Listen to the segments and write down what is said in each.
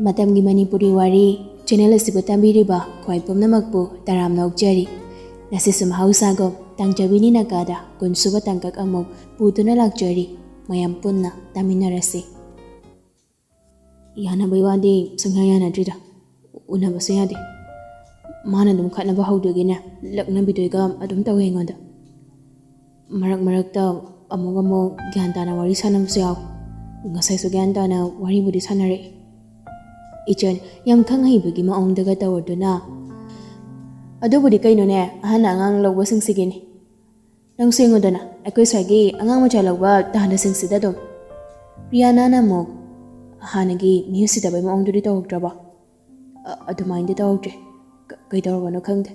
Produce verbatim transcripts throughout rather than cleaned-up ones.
ꯃꯇꯝꯒꯤ ꯃꯅꯤꯄꯨꯔꯤ ꯋꯥꯔꯤ ꯆꯦꯅꯦꯜ ꯑꯁꯤꯕꯨ ꯇꯝꯕꯤꯔꯤꯕ ꯈ꯭ꯋꯥꯏ ꯄꯨꯝꯅꯃꯛꯄꯨ ꯇꯔꯥꯝꯅ ꯑꯣꯛꯆꯔꯤ꯫ ꯉꯁꯤꯁꯨ ꯃꯍꯧꯁꯥꯒꯨꯝ ꯇꯥꯡꯖꯕꯤꯅꯤ ꯅꯥꯀꯥꯗ ꯀꯨꯟꯁꯨꯕ ꯇꯥꯡꯀꯛ ꯑꯃꯨꯛ ꯄꯨꯗꯨꯅ ꯂꯥꯛꯆꯔꯤ꯫ ꯃꯌꯥꯝ ꯄꯨꯟꯅ ꯇꯥꯃꯤꯟꯅꯔꯁꯤ꯫ ꯌꯥꯅꯕꯩ ꯋꯥꯗꯤ ꯁꯨꯡꯌꯥ ꯌꯥꯅꯗ꯭ꯔꯤꯗ꯫ ꯎꯅꯕꯁꯨ ꯌꯥꯗꯦ꯫ ꯃꯥꯅ ꯑꯗꯨꯝ ꯈꯠꯅꯕ ꯍꯧꯗꯣꯏꯒꯤꯅꯦ, ꯂꯛꯅꯕꯤꯗꯣꯏꯒ ꯑꯗꯨꯝ ꯇꯧꯋꯦ ꯑꯩꯉꯣꯟꯗ꯫ ꯃꯔꯛ ꯃꯔꯛꯇ ꯑꯃꯨꯛ ꯑꯃꯨꯛ ꯒ꯭ꯌꯥꯟ ꯇꯥꯅ ꯋꯥꯔꯤ ꯁꯥꯟꯅꯕꯁꯨ ꯌꯥꯎꯋꯤ꯫ ꯉꯁꯥꯏꯁꯨ ꯒ꯭ꯌꯥꯟ ꯇꯥꯅ ꯋꯥꯔꯤꯕꯨꯗꯤ ꯁꯥꯟꯅꯔꯛꯏ꯫ ꯏꯆꯟ, ꯌꯥꯝ ꯈꯪ ꯍꯩꯕꯒꯤ ꯃꯑꯣꯡꯗꯒ ꯇꯧꯔꯗꯨꯅ꯫ ꯑꯗꯨꯕꯨꯗꯤ ꯀꯩꯅꯣꯅꯦ, ꯑꯍꯟꯅ ꯑꯉꯥꯡ ꯂꯧꯕꯁꯤꯡꯁꯤꯒꯤꯅꯤ꯫ ꯅꯪꯁꯨ ꯌꯦꯡꯉꯨꯗꯅ, ꯑꯩꯈꯣꯏ ꯁ꯭ꯋꯥꯏꯒꯤ ꯑꯉꯥꯡ ꯃꯆꯥ ꯂꯧꯕ ꯇꯥꯟꯗꯁꯤꯡꯁꯤꯗ ꯑꯗꯨꯝ꯫ ꯔꯤꯌꯥꯅꯥꯅ ꯑꯃꯨꯛ ꯍꯥꯟꯅꯒꯤ ꯃꯤ ꯎꯁꯤꯠꯇꯕꯩ ꯃꯑꯣꯡꯗꯨꯗꯤ ꯇꯧꯔꯛꯇ꯭ꯔꯕꯣ? ꯑ-, ꯑꯗꯨꯃꯥꯏꯅꯗꯤ ꯇꯧꯔꯛꯇ꯭ꯔꯦ꯫ ꯀ-, ꯀꯩꯗꯧꯔꯕꯅꯣ ꯈꯪꯗꯦ꯫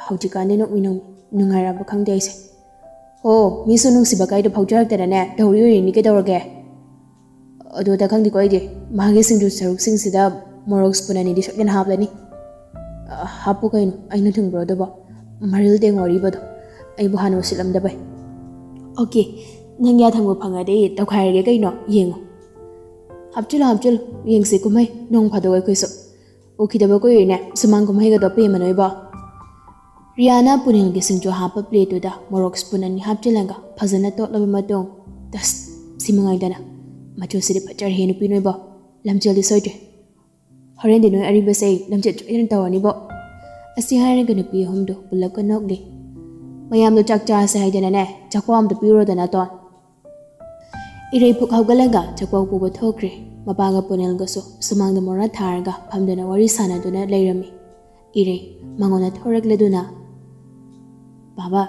ꯍꯧꯖꯤꯛꯀꯥꯟꯗꯤ ꯅꯣꯛꯃꯤ ꯅꯣꯛꯃꯤ ꯅꯨꯡꯉꯥꯏꯔꯕ ꯈꯪꯗꯦ ꯑꯩꯁꯦ꯫ ꯑꯣ, ꯃꯤꯁꯨ ꯅꯨꯡꯁꯤꯕ ꯀꯥꯏꯗꯣ ꯐꯥꯎꯖꯔꯛꯇꯅꯅꯦ ꯇꯧꯔꯤ ꯑꯣꯏꯔꯤꯅꯤ, ꯀꯩꯗꯧꯔꯒꯦ? ꯑꯗꯨꯗ ꯈꯪꯗꯦꯀꯣ ꯑꯩꯗꯤ꯫ ꯃꯥꯒꯤ ꯁꯤꯡꯖꯨ ꯁꯔꯨꯛꯁꯤꯡꯁꯤꯗ ꯃꯣꯔꯣꯛ ꯁ꯭ꯄꯨꯟ ꯑꯅꯤꯗꯤ ꯁꯣꯏꯗꯅ ꯍꯥꯞꯂꯅꯤ꯫ ꯑ, ꯍꯥꯞꯄꯨ ꯀꯩꯅꯣ, ꯑꯩꯅ ꯊꯤꯡꯕ꯭ꯔꯣ ꯑꯗꯨꯕꯣ? ꯃꯔꯤꯜ ꯇꯦꯡ ꯋꯥꯔꯤꯕꯗꯣ ꯑꯩꯕꯨ ꯍꯥꯟꯅ ꯎꯁꯤꯠꯂꯝꯗꯕꯩ꯫ ꯑꯣꯀꯦ, ꯅꯪ ꯌꯥ ꯊꯪꯕ ꯐꯪꯉꯗꯤ ꯇꯧꯈꯥꯏꯔꯒꯦ ꯀꯩꯅꯣ, ꯌꯦꯡꯉꯣ꯫ ꯍꯥꯞꯆꯤꯜꯂꯨ, ꯍꯥꯞꯆꯤꯜꯂꯨ, ꯌꯦꯡꯁꯤ ꯀꯨꯝꯍꯩ ꯅꯣꯡ ꯐꯥꯗꯣꯛ ꯑꯩꯈꯣꯏꯁꯨ꯫ ꯎꯈꯤꯗꯕ ꯀꯨꯏꯔꯦꯅꯦ ꯁꯨꯃꯥꯡ ꯀꯨꯝꯍꯩꯒꯗꯣ ꯄꯦꯝꯃ ꯅꯣꯏꯕꯣ꯫ ꯔꯤꯌꯥꯅ ꯄꯨꯅꯤꯜꯒꯤ ꯁꯤꯡꯖꯨ ꯍꯥꯞꯄ ꯄ꯭ꯂꯦꯠꯇꯨꯗ ꯃꯣꯔꯣꯛ ꯁ꯭ꯄꯨꯟ ꯑꯅꯤ ꯍꯥꯞꯆꯤꯜꯂꯒ ꯐꯖꯅ ꯇꯣꯠꯂꯕ ꯃꯇꯨꯡ, "ꯇꯁ, ꯁꯤ ꯃꯉꯥꯏꯗꯅ꯫ ꯃꯆꯨꯁꯤꯗꯤ ꯐꯖꯔꯦꯍꯦ ꯅꯨꯄꯤ ꯅꯣꯏꯕꯣ꯫ ꯂꯝꯖꯦꯜꯗꯤ ꯁꯣꯏꯗ꯭ꯔꯦ꯫ ꯍꯣꯔꯦꯟꯗꯤ ꯅꯣꯏ ꯑꯔꯤꯕꯁꯦ ꯂꯝꯖꯦꯜ ꯁꯣꯏꯗꯅ ꯇꯧꯔꯅꯤꯕꯣ"꯫ ꯑꯁꯤ ꯍꯥꯏꯔꯒ ꯅꯨꯄꯤ ꯑꯍꯨꯝꯗꯨ ꯄꯨꯜꯂꯞꯀ ꯅꯣꯛꯂꯤ꯫ "ꯃꯌꯥꯝꯗꯣ ꯆꯥꯛ ꯆꯥꯁꯦ ꯍꯥꯏꯗꯅꯅꯦ, ꯆꯥꯛꯈꯣꯝ ꯑꯝꯇ ꯄꯤꯔꯨꯔꯣꯗꯅ, ꯇꯣꯟ"꯫ ꯏꯔꯩ ꯐꯨꯛ ꯍꯧꯒꯠꯂꯒ ꯆꯥꯛꯄꯧ ꯄꯨꯕ ꯊꯣꯛꯈ꯭ꯔꯦ꯫ ꯃꯄꯥꯒ ꯄꯨꯅꯦꯜꯒꯁꯨ ꯁꯨꯃꯥꯡꯗ ꯃꯣꯔꯥ ꯊꯥꯔꯒ ꯐꯝꯗꯨꯅ ꯋꯥꯔꯤ ꯁꯥꯟꯅꯗꯨꯅ ꯂꯩꯔꯝꯃꯤ꯫ ꯏꯔꯩ ꯃꯉꯣꯟꯗ ꯊꯣꯔꯛꯂꯗꯨꯅ, "ꯕꯥꯕꯥ,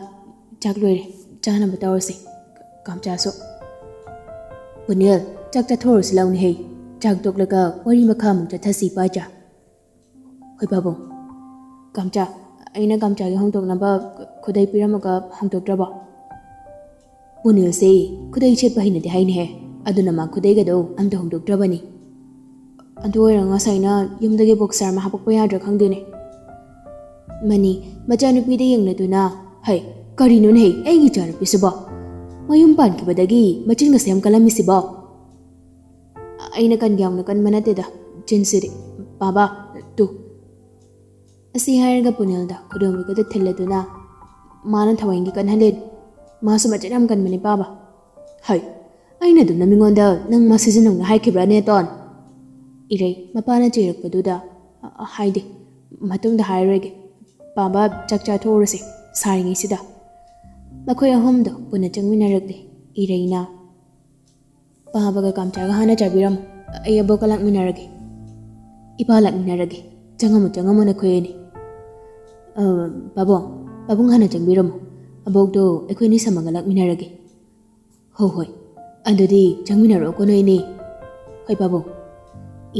ꯆꯥꯛ ꯂꯣꯏꯔꯦ, ꯆꯥꯅꯕ ꯇꯧꯔꯁꯤ꯫ ꯀꯥꯝꯆꯥꯁꯨ"꯫ "ꯄꯨꯅꯦꯜ, ꯆꯥꯛ ꯆꯥꯊꯣꯛꯎꯔꯁꯤ ꯂꯥꯎꯅꯦꯍꯦ꯫ ꯆꯥꯛ ꯇꯣꯛꯂꯒ ꯋꯥꯔꯤ ꯃꯈꯥ ꯑꯃꯨꯛ ꯆꯠꯊꯁꯤ ꯄꯥꯆꯥ"꯫ "ꯍꯣꯏ ꯄꯥꯕꯨꯡ"꯫ "ꯀꯥꯝꯆꯥ, ꯑꯩꯅ ꯀꯥꯝꯆꯥꯒꯤ ꯍꯣꯡꯗꯣꯛꯅꯕ ꯈꯨꯗꯩ ꯄꯤꯔꯝꯃꯒ ꯍꯣꯡꯗꯣꯛꯇ꯭ꯔꯕꯣ?" "ꯄꯨꯅꯦꯜꯁꯦ ꯈꯨꯗꯩ ꯁꯦꯠꯄ ꯍꯩꯅꯗꯦ ꯍꯥꯏꯅꯦꯍꯦ, ꯑꯗꯨꯅ ꯃꯥ ꯈꯨꯗꯩꯒꯗꯣ ꯑꯝꯇ ꯍꯣꯡꯗꯣꯛꯇ꯭ꯔꯕꯅꯤ꯫ ꯑꯗꯨ ꯑꯣꯏꯔꯒ ꯉꯁꯥꯏꯅ ꯌꯨꯝꯗꯒꯤ ꯕꯣꯛꯁꯔ ꯑꯃ ꯍꯥꯄꯛꯄ ꯌꯥꯗ꯭ꯔꯥ ꯈꯪꯗꯦꯅꯦ"꯫ ꯃꯅꯤ ꯃꯆꯥꯅꯨꯄꯤꯗ ꯌꯦꯡꯂꯗꯨꯅ, "ꯍꯩ, ꯀꯔꯤꯅꯣꯅꯦꯍꯦ ꯑꯩꯒꯤ ꯏꯆꯥꯅꯨꯄꯤꯁꯤꯕꯣ? ꯃꯌꯨꯝ ꯄꯥꯟꯈꯤꯕꯗꯒꯤ ꯃꯆꯤꯟꯒꯁꯦ ꯌꯥꯝ ꯀꯜꯂꯝꯃꯤꯁꯤꯕꯣ?" "ꯑ-, ꯑꯩꯅ ꯀꯟꯒꯦ ꯌꯥꯎꯅ ꯀꯟꯕ ꯅꯠꯇꯦꯗ, ꯆꯤꯟꯁꯤꯗꯤ꯫ ꯕꯥꯕꯥ, ꯇꯨ꯫ ꯑꯁꯤ ꯍꯥꯏꯔꯒ ꯄꯨꯅꯦꯜꯗ ꯈꯨꯗꯣꯝꯕꯤꯒꯗ ꯊꯤꯜꯂꯗꯨꯅ, "ꯃꯥꯅ ꯊꯋꯥꯏꯒꯤ ꯀꯟꯍꯜꯂꯦ, ꯃꯥꯁꯨ ꯃꯆꯤꯟ ꯌꯥꯝ ꯀꯟꯕꯅꯤ ꯄꯥꯕ꯫" "ꯍꯩ, ꯑꯩꯅ ꯑꯗꯨꯝꯅ ꯃꯤꯉꯣꯟꯗ ꯅꯪ ꯃꯥ ꯁꯤꯖꯤꯟꯅꯧꯅ ꯍꯥꯏꯈꯤꯕ꯭ꯔꯥꯅꯦ, ꯇꯣꯟ?" ꯏꯔꯩ ꯃꯄꯥꯅ ꯆꯩꯔꯛꯄꯗꯨꯗ, "ꯑ, ꯑ, ꯍꯥꯏꯗꯦ, ꯃꯇꯨꯡꯗ ꯍꯥꯏꯔꯣꯏꯒꯦ꯫ ꯄꯥꯕ, ꯆꯥꯛ ꯆꯥꯊꯣꯛꯎꯔꯁꯦ ꯁꯥꯔꯤꯉꯩꯁꯤꯗ꯫" ꯃꯈꯣꯏ ꯑꯍꯨꯝꯗꯣ ꯄꯨꯟꯅ ꯆꯪꯃꯤꯟꯅꯔꯛꯂꯦ꯫ ꯏꯔꯩꯅ, "ꯄꯥꯕꯒ ꯀꯥꯝꯆꯥꯒ ꯍꯥꯟꯅ ꯆꯥꯕꯤꯔꯝꯃꯨ, ꯑꯩ ꯑꯕꯣꯛꯀ ꯂꯥꯛꯃꯤꯟꯅꯔꯒꯦ꯫" "ꯏꯄꯥ ꯂꯥꯛꯃꯤꯟꯅꯔꯒꯦ, ꯆꯪꯉꯝꯃꯨ, ꯆꯪꯉꯝꯃꯨ ꯅꯈꯣꯏ ꯑꯅꯤ꯫ ꯑ, ꯄꯥꯕꯨꯡ, ꯄꯥꯕꯨꯡ ꯍꯥꯟꯅ ꯆꯪꯕꯤꯔꯝꯃꯨ, ꯑꯕꯣꯛꯇꯣ ꯑꯩꯈꯣꯏ ꯑꯅꯤ ꯁꯝꯃꯒ ꯂꯥꯛꯃꯤꯟꯅꯔꯒꯦ꯫" "ꯍꯣ ꯍꯣꯏ, ꯑꯗꯨꯗꯤ ꯆꯪꯃꯤꯟꯅꯔꯛꯑꯣꯀꯣ ꯅꯣꯏ ꯑꯅꯤ꯫" "ꯍꯣꯏ ꯄꯥꯕꯨꯡ꯫"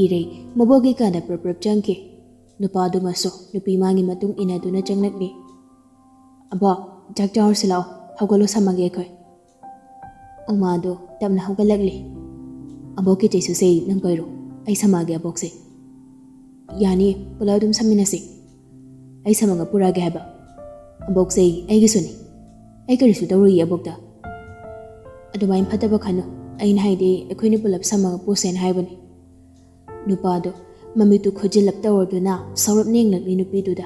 ꯏꯔꯩ ꯃꯕꯣꯛꯀꯤ ꯀꯥꯗ ꯄ꯭ꯔꯞ ꯄ꯭ꯔꯞ ꯆꯪꯈꯤ꯫ ꯅꯨꯄꯥꯗꯨꯃꯁꯨ ꯅꯨꯄꯤ ꯃꯥꯒꯤ ꯃꯇꯨꯡ ꯏꯟꯅꯗꯨꯅ ꯆꯪꯂꯛꯂꯤ꯫ "ꯑꯕꯣꯛ, ꯆꯥꯛ ꯆꯥꯔꯨꯁꯤ ꯂꯥꯛꯑꯣ, ꯍꯧꯒꯠꯂꯣ, ꯁꯝꯃꯒꯦ ꯑꯩꯈꯣꯏ꯫" ꯎꯃꯥꯗꯣ ꯇꯞꯅ ꯍꯧꯒꯠꯂꯛꯂꯤ꯫ "ꯑꯕꯣꯛꯀꯤ ꯆꯩꯁꯨꯁꯦ ꯅꯪ ꯄꯥꯏꯔꯣ, ꯑꯩ ꯁꯝꯃꯛꯑꯒꯦ ꯑꯕꯣꯛꯁꯦ꯫" "ꯌꯥꯅꯤ, ꯄꯨꯂꯞ ꯑꯗꯨꯝ ꯁꯝꯃꯤꯟꯅꯁꯤ꯫" "ꯑꯩ ꯁꯝꯃꯒ ꯄꯨꯔꯛꯑꯒꯦ ꯍꯥꯏꯕ?" "ꯑꯕꯣꯛꯁꯦ ꯑꯩꯒꯤꯁꯨꯅꯤ, ꯑꯩ ꯀꯔꯤꯁꯨ ꯇꯧꯔꯣꯏꯌꯦ ꯑꯕꯣꯛꯇ꯫" "ꯑꯗꯨꯃꯥꯏꯅ ꯐꯠꯇꯕ ꯈꯟꯅꯨ, ꯑꯩꯅ ꯍꯥꯏꯗꯤ ꯑꯩꯈꯣꯏꯅꯤ ꯄꯨꯂꯞ ꯁꯝꯃꯒ ꯄꯨꯁꯦꯅ ꯍꯥꯏꯕꯅꯤ꯫" ꯅꯨꯄꯥꯗꯣ ꯃꯃꯤꯠꯇꯨ ꯈꯨꯖꯤꯜꯂꯞ ꯇꯧꯔꯗꯨꯅ ꯁꯥꯎꯔꯞꯅ ꯌꯦꯡꯂꯛꯂꯤ ꯅꯨꯄꯤꯗꯨꯗ꯫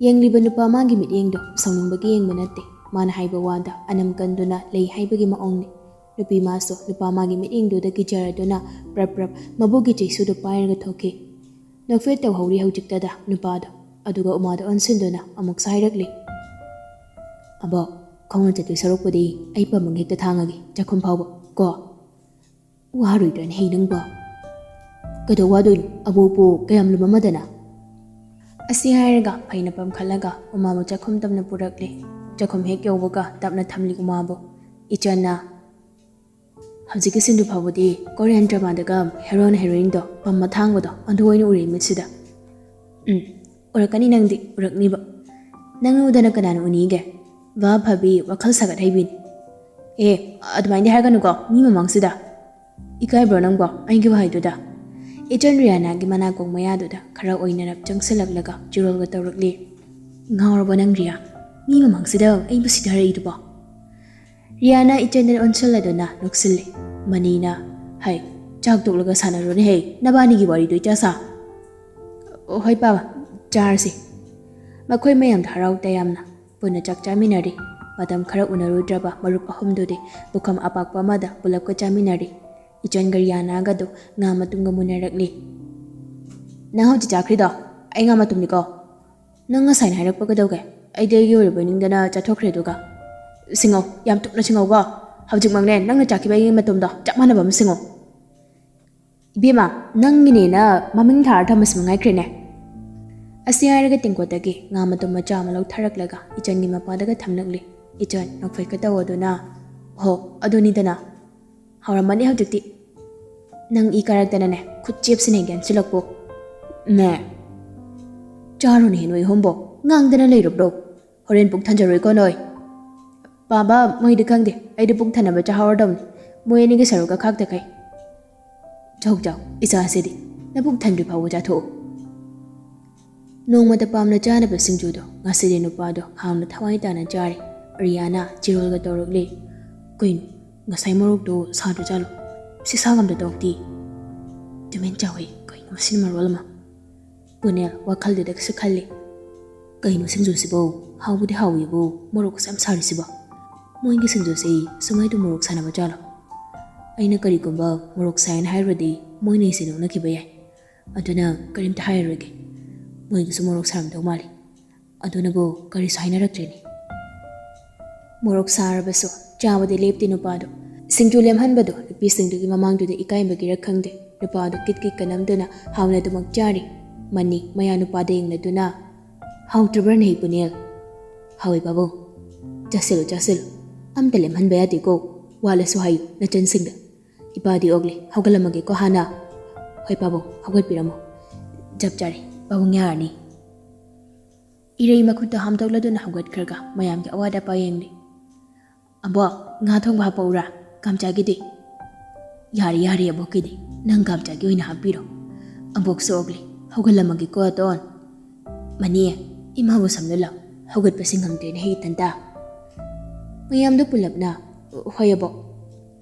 ꯌꯦꯡꯂꯤꯕ ꯅꯨꯄꯥ ꯃꯥꯒꯤ ꯃꯤꯠꯌꯦꯡꯗꯣ ꯁꯥꯎꯅꯤꯡꯕꯒꯤ ꯌꯦꯡꯕ ꯅꯠꯇꯦ, ꯃꯥꯅ ꯍꯥꯏꯕ ꯋꯥꯗ ꯑꯅꯝ ꯀꯟꯗꯨꯅ ꯂꯩ ꯍꯥꯏꯕꯒꯤ ꯃꯑꯣꯡꯅꯤ꯫ ꯅꯨꯄꯤ ꯃꯥꯁꯨ ꯅꯨꯄꯥ ꯃꯥꯒꯤ ꯃꯤꯠꯌꯦꯡꯗꯨꯗ ꯀꯤꯖꯔꯗꯨꯅ ꯄ꯭ꯔꯞ ꯄ꯭ꯔꯞ ꯃꯕꯨꯛꯀꯤ ꯆꯩꯁꯨꯗꯨ ꯄꯥꯏꯔꯒ ꯊꯣꯛꯈꯤ꯫ ꯅꯣꯛꯐꯦꯠ ꯇꯧꯍꯧꯔꯤ ꯍꯧꯖꯤꯛꯇꯗ ꯅꯨꯄꯥꯗꯣ, ꯑꯗꯨꯒ ꯎꯃꯥꯗ ꯑꯣꯟꯁꯤꯟꯗꯨꯅ ꯑꯃꯨꯛꯁꯨ ꯍꯥꯏꯔꯛꯂꯤ, "ꯑꯕꯣꯛ, ꯈꯣꯡꯅ ꯆꯠꯇꯣꯏ ꯁꯔꯨꯛꯄꯨꯗꯤ ꯑꯩ ꯄꯝꯃꯒ ꯍꯦꯛꯇ ꯊꯥꯡꯉꯒꯦ, ꯆꯥꯛꯈꯨꯝ ꯐꯥꯎꯕ ꯀꯣ?" "ꯋꯥꯔꯣꯏꯗ꯭ꯔꯅꯦ ꯍꯩ ꯅꯪꯕꯣ?" "ꯀꯩꯗꯧ ꯋꯥꯗꯣꯏꯅꯣ? ꯑꯕꯣꯛꯄꯨ ꯀꯌꯥꯝ ꯂꯨꯝꯃꯝꯃꯗꯅ?" ꯑꯁꯤ ꯍꯥꯏꯔꯒ ꯐꯩꯅ ꯄꯝꯈꯠꯂꯒ ꯎꯃꯥꯕꯨ ꯆꯥꯛꯈꯨꯝ ꯇꯞꯅ ꯄꯨꯔꯛꯂꯦ꯫ ꯆꯥꯛꯈꯨꯝ ꯍꯦꯛ ꯌꯧꯕꯒ ꯇꯞꯅ ꯊꯝꯂꯤ ꯎꯃꯥꯕꯨ꯫ ꯏꯆꯟꯅ, "ꯍꯧꯖꯤꯛꯀꯤ ꯁꯤꯟꯗꯨ ꯐꯥꯎꯕꯗꯤ ꯀꯣꯔꯤꯌꯟ ꯗ꯭ꯔꯃꯥꯗꯒ ꯍꯦꯔꯣꯅ ꯍꯦꯔꯣꯏꯟꯗꯣ ꯄꯝꯃ ꯊꯥꯡꯕꯗꯣ ꯑꯗꯨ ꯑꯣꯏꯅ ꯎꯔꯦ ꯃꯤꯠꯁꯤꯗ꯫" "ꯎꯝ, ꯎꯔꯛꯀꯅꯤ ꯅꯪꯗꯤ, ꯎꯔꯛꯅꯤꯕ꯫ ꯅꯪ ꯎꯗꯅ ꯀꯅꯥꯅ ꯎꯅꯤꯒꯦ? ꯚꯥꯞ ꯐꯕꯤ, ꯋꯥꯈꯜ ꯁꯥꯒꯠ ꯍꯩꯕꯤꯅꯤ꯫" "ꯑꯦ, ꯑꯗꯨꯃꯥꯏꯅꯗꯤ ꯍꯥꯏꯒꯅꯨꯀꯣ, ꯃꯤ ꯃꯃꯥꯡꯁꯤꯗ꯫ ꯏꯀꯥꯏꯕ꯭ꯔꯣ ꯅꯪꯕꯣ ꯑꯩꯒꯤ ꯋꯥꯍꯩꯗꯨꯗ?" ꯏꯆꯟ ꯔꯤꯌꯥꯅꯥꯒꯤ ꯃꯅꯥꯀꯣꯡ ꯃꯌꯥꯗꯨꯗ ꯈꯔ ꯑꯣꯏꯅꯔꯞ ꯆꯪꯁꯤꯜꯂꯛꯂꯒ ꯆꯤꯔꯣꯜꯒ ꯇꯧꯔꯛꯂꯤ꯫ "ꯉꯥꯎꯔꯕꯣ ꯅꯪ ꯔꯤꯌꯥ? ꯃꯤ ꯃꯃꯥꯡꯁꯤꯗ ꯑꯩꯕꯨ ꯁꯤꯊꯔꯛꯏꯗꯨꯕꯣ?" ꯔꯤꯌꯥꯅ ꯏꯆꯟꯗ ꯑꯣꯟꯁꯤꯜꯂꯗꯨꯅ ꯅꯣꯛꯁꯤꯜꯂꯤ꯫ ꯃꯅꯤꯅ, "ꯍꯩ, ꯆꯥꯛ ꯇꯣꯛꯂꯒ ꯁꯥꯟꯅꯔꯣꯅꯦ ꯍꯦ, ꯅꯕꯥꯅꯤꯒꯤ ꯋꯥꯔꯤꯗꯣ ꯏꯆꯥ ꯁꯥ꯫ "ꯍꯣꯏ ꯄꯥꯕ, ꯆꯥꯔꯁꯤ"꯫ ꯃꯈꯣꯏ ꯃꯌꯥꯝꯗ ꯍꯔꯥꯎ ꯇꯌꯥꯝꯅ ꯄꯨꯟꯅ ꯆꯥꯛ ꯆꯥꯃꯤꯟꯅꯔꯤ꯫ ꯃꯇꯝ ꯈꯔ ꯎꯅꯔꯨꯗ꯭ꯔꯕ ꯃꯔꯨꯞ ꯑꯍꯨꯝꯗꯨꯗꯤ ꯄꯨꯈꯝ ꯑꯄꯥꯛꯄ ꯑꯃꯗ ꯄꯨꯂꯞꯀ ꯆꯥꯃꯤꯟꯅꯔꯤ꯫ ꯏꯆꯟꯒ ꯔꯤꯌꯥꯅꯥꯒꯗꯣ ꯉꯥ ꯃꯇꯨꯝꯒ ꯃꯨꯟꯅꯔꯛꯂꯤ꯫ "ꯅꯪ ꯍꯧꯖꯤꯛ ꯆꯥꯈ꯭ꯔꯤꯗꯣ ꯑꯩ ꯉꯥ ꯃꯇꯨꯝꯅꯤꯀꯣ꯫ ꯅꯪ ꯉꯁꯥꯏꯅ ꯍꯥꯏꯔꯛꯄ ꯀꯩꯗꯧꯒꯦ? ꯑꯩꯗꯤ ꯑꯩꯒꯤ ꯑꯣꯏꯔꯕꯣꯏ ꯅꯤꯡꯗꯅ ꯆꯥꯊꯣꯛꯈ꯭ꯔꯦ꯫ ꯑꯗꯨꯒ ꯁꯤꯡꯉꯧ, ꯌꯥꯝ ꯊꯨꯅ ꯁꯤꯡꯉꯧꯀꯣ꯫ ꯍꯧꯖꯤꯛꯃꯛꯅꯦ ꯅꯪꯅ ꯆꯥꯈꯤꯕ ꯑꯩꯒꯤ ꯃꯇꯨꯝꯗꯣ ꯆꯞ ꯃꯥꯟꯅꯕ ꯑꯃ ꯁꯤꯡꯉꯧ꯫ ꯏꯕꯦꯝꯃ, ꯅꯪꯒꯤꯅꯦꯅ ꯃꯃꯤꯡ ꯊꯥꯔ ꯊꯝꯕꯁꯤ ꯃꯉꯥꯏꯈ꯭ꯔꯦꯅꯦ"꯫ ꯑꯁꯤ ꯍꯥꯏꯔꯒ ꯇꯦꯡꯀꯣꯠꯇꯒꯤ ꯉꯥ ꯃꯇꯨꯝ ꯃꯆꯥ ꯑꯃ ꯂꯧꯊꯔꯛꯂꯒ ꯏꯆꯟꯒꯤ ꯃꯄꯥꯗꯒ ꯊꯝꯂꯛꯂꯤ꯫ ꯏꯆꯟ ꯅꯣꯛꯐꯦꯠꯀ ꯇꯧꯗꯨꯅ, "ꯍꯣ, ꯑꯗꯨꯅꯤꯗꯅ꯫ ꯍꯥꯎꯔꯝꯃꯅꯤ ꯍꯧꯖꯤꯛꯇꯤ꯫ ꯅꯪ ꯏ ꯀꯥꯔꯛꯇꯅꯅꯦ ꯈꯨꯠ ꯆꯦꯞꯁꯤꯅ ꯍꯦꯛ ꯌꯥꯟꯁꯤꯜꯂꯛꯄꯣ꯫ ꯅꯦ, ꯆꯥꯔꯨꯅꯦ ꯅꯣꯏ ꯑꯍꯨꯝꯕꯣ꯫ ꯉꯥꯡꯗꯅ ꯂꯩꯔꯕ꯭ꯔꯣ? ꯍꯣꯔꯦꯟ ꯄꯨꯛ ꯊꯟꯖꯔꯣꯏꯀꯣ ꯅꯣꯏ"꯫ "ꯄꯥꯕ, ꯃꯣꯏꯗꯤ ꯈꯪꯗꯦ, ꯑꯩꯗꯤ ꯄꯨꯛ ꯊꯟꯅꯕ ꯆꯥꯍꯧꯔꯗꯧꯅꯤ꯫ ꯃꯣꯏ ꯑꯅꯤꯒꯤ ꯁꯔꯨꯛꯀ ꯈꯥꯛꯇꯈꯩ"꯫ "ꯆꯥꯎ ꯆꯥꯎ, ꯏꯆꯥꯁꯤꯗꯤ ꯅꯕꯨꯛ ꯊꯟꯗ꯭ꯔꯤ ꯐꯥꯎꯕ ꯆꯥꯊꯣꯛꯎ"꯫ ꯅꯣꯡꯃꯇ ꯄꯥꯝꯅ ꯆꯥꯅꯕ ꯁꯤꯡꯖꯨꯗꯣ ꯉꯁꯤꯗꯤ ꯅꯨꯄꯥꯗꯣ ꯍꯥꯎꯅ ꯊꯋꯥꯏ ꯇꯥꯅ ꯆꯥꯔꯦ꯫ ꯔꯤꯌꯥꯅ ꯆꯤꯔꯣꯜꯒ ꯇꯧꯔꯛꯂꯦ꯫ "ꯀꯩꯅꯣ, ꯉꯁꯥꯏ ꯃꯣꯔꯣꯛꯇꯣ ꯁꯥꯗ꯭ꯔꯖꯥꯠꯂꯣ? ꯁꯤ ꯁꯥꯒ ꯑꯝꯇ ꯇꯧꯔꯛꯇꯦ꯫ ꯇꯨꯃꯤꯟ ꯆꯥꯎꯋꯦ, ꯀꯩꯅꯣ ꯉꯁꯤꯅ ꯃꯔꯣꯜ ꯑꯃ"꯫ ꯄꯨꯅꯦꯜ ꯋꯥꯈꯜꯗꯨꯗꯁꯨ ꯈꯜꯂꯤ꯫ "ꯀꯩꯅꯣ ꯁꯤꯡꯖꯨꯁꯤꯕꯣ? ꯍꯥꯎꯕꯨꯗꯤ ꯍꯥꯎꯋꯤꯕꯨ, ꯃꯣꯔꯣꯛ ꯑꯁꯨꯛ ꯌꯥꯝ ꯁꯥꯔꯤꯁꯤꯕꯣ? ꯃꯣꯏꯒꯤ ꯁꯤꯡꯖꯨꯁꯤ ꯁꯨꯃꯥꯏꯅ ꯃꯣꯔꯣꯛ ꯁꯥꯟꯅꯕ ꯖꯥꯠꯂꯣ? ꯑꯩꯅ ꯀꯔꯤꯒꯨꯝꯕ ꯃꯣꯔꯣꯛ ꯁꯥꯏꯅ ꯍꯥꯏꯔꯨꯔꯗꯤ ꯃꯣꯏꯅ ꯑꯩꯁꯦ ꯅꯣꯛꯅꯈꯤꯕ ꯌꯥꯏ꯫ ꯑꯗꯨꯅ ꯀꯔꯤꯝꯇ ꯍꯥꯏꯔꯔꯣꯏꯒꯦ꯫ ꯃꯣꯏꯒꯤꯁꯨ ꯃꯣꯔꯣꯛ ꯁꯥꯔꯝꯗꯧ ꯃꯥꯜꯂꯤ꯫ ꯑꯗꯨꯅꯕꯨ ꯀꯔꯤꯁꯨ ꯍꯥꯏꯅꯔꯛꯇ꯭ꯔꯤꯅꯤ"꯫ ꯃꯣꯔꯣꯛ ꯁꯥꯔꯕꯁꯨ ꯆꯥꯕꯗꯤ ꯂꯦꯞꯇꯦ ꯅꯨꯄꯥꯗꯣ꯫ ꯁꯤꯡꯖꯨ ꯂꯦꯝꯍꯟꯕꯗꯣ ꯅꯨꯄꯤꯁꯤꯡꯗꯨꯒꯤ ꯃꯃꯥꯡꯗꯨꯗ ꯏꯀꯥꯏꯕꯒꯤꯔ ꯈꯪꯗꯦ, ꯅꯨꯄꯥꯗꯣ ꯀꯤꯠ ꯀꯤꯠꯀ ꯅꯝꯗꯨꯅ ꯍꯥꯎꯅ ꯑꯗꯨꯃꯛ ꯆꯥꯔꯤ꯫ ꯃꯅꯤ ꯃꯌꯥ ꯅꯨꯄꯥꯗ ꯌꯦꯡꯂꯗꯨꯅ, "ꯍꯥꯎꯇ꯭ꯔꯕ꯭ꯔꯅꯦ ꯄꯨꯅꯦꯜ?" "ꯍꯥꯎꯏ ꯄꯥꯕꯨꯡ꯫ ꯆꯥꯁꯤꯜꯂꯨ, ꯆꯥꯁꯤꯜꯂꯨ꯫ ꯑꯝꯇ ꯂꯦꯝꯍꯟꯕ ꯌꯥꯗꯦꯀꯣ꯫ ꯋꯥꯠꯂꯁꯨ ꯍꯥꯏꯌꯨ ꯅꯆꯟꯁꯤꯡꯗ꯫ ꯏꯄꯥꯗꯤ ꯑꯣꯛꯂꯤ, ꯍꯧꯒꯠꯂꯝꯃꯒꯦꯀꯣ ꯍꯥꯟꯅ"꯫ "ꯍꯣꯏ ꯄꯥꯕꯨꯡ, ꯍꯧꯒꯠꯄꯤꯔꯝꯃꯣ꯫ ꯆꯞ ꯆꯥꯔꯦ, ꯄꯥꯕꯨꯡ ꯌꯥꯔꯅꯤ"꯫ ꯏꯔꯩ ꯃꯈꯨꯠꯇ ꯍꯥꯝꯗꯣꯛꯂꯗꯨꯅ ꯍꯧꯒꯠꯈ꯭ꯔꯒ ꯃꯌꯥꯝꯒꯤ ꯑꯋꯥꯠ ꯑꯄꯥ ꯌꯦꯡꯂꯤ꯫ "ꯑꯕꯣꯛ, ꯉꯥ ꯊꯣꯡꯕ ꯍꯥꯞꯄꯛꯎꯔꯥ? ꯀꯥꯝꯆꯥꯒꯤꯗꯤ?" "ꯌꯥꯔꯦ, ꯌꯥꯔꯦ, ꯑꯕꯣꯛꯀꯤꯗꯤ꯫ ꯅꯪ ꯀꯥꯝꯆꯥꯒꯤ ꯑꯣꯏꯅ ꯍꯥꯞꯄꯤꯔꯣ꯫ ꯑꯕꯣꯛꯁꯨ ꯑꯣꯛꯂꯤ, ꯍꯧꯒꯠꯂꯝꯃꯒꯦꯀꯣ ꯑꯇꯣꯟ꯫ ꯃꯅꯤ, ꯏꯃꯥꯕꯨ ꯁꯝꯂꯨ ꯂꯥꯎ꯫ ꯍꯧꯒꯠꯄꯁꯤ ꯉꯝꯗ꯭ꯔꯦꯅꯦ ꯍꯦ ꯏꯊꯟꯇ"꯫ ꯃꯌꯥꯝꯗꯨ ꯄꯨꯂꯞꯅ, "ꯍꯣꯏ ꯑꯕꯣꯛ"꯫